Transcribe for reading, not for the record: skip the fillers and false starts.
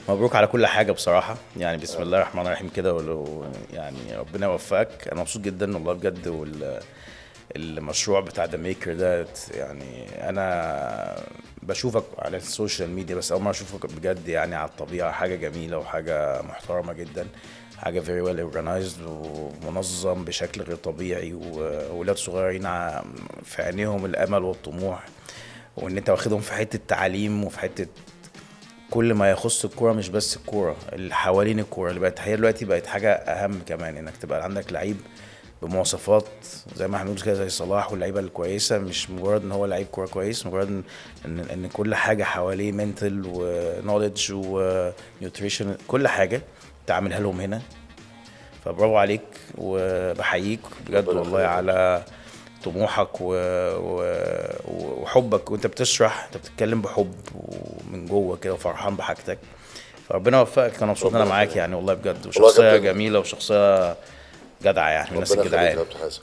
مبروك على كل حاجة بصراحه، يعني بسم الله الرحمن الرحيم كده، ولو يعني ربنا يوفقك. انا مبسوط جدا والله بجد. المشروع بتاع The Maker ده، يعني انا بشوفك على ال social media بس اول مرة اشوفك بجد يعني على الطبيعه، حاجة جميلة وحاجه محترمه جدا، حاجة very well organized ومنظم بشكل غير طبيعي، وولاد صغيرين في عينيهم الامل والطموح، وان انت واخدهم في حتة تعليم وفي حتة كل ما يخص الكوره، مش بس الكوره، اللي حوالين الكوره، اللي بقت هي دلوقتي بقت حاجة اهم كمان، انك تبقى عندك لعيب بمواصفات زي ما احنا بنقول كده زي صلاح واللعيبة الكويسه، مش مجرد ان هو لعيب كورة كويس، مجرد ان كل حاجة حواليه mental و knowledge و nutrition، كل حاجة تعملها لهم هنا. فبرافو عليك وبحييك بجد ربنا والله يخليك. على طموحك وحبك، وانت بتشرح انت بتتكلم بحب ومن جوه كده وفرحان بحاجتك، فربنا يوفقك. انا مبسوط ان انا ربنا معاك يخليك. يعني والله بجد، والله يا وشخصية كابتن. جميلة وشخصية جدعه، يعني من الناس ربنا يخليك يا الجدعان. كابتن حازم.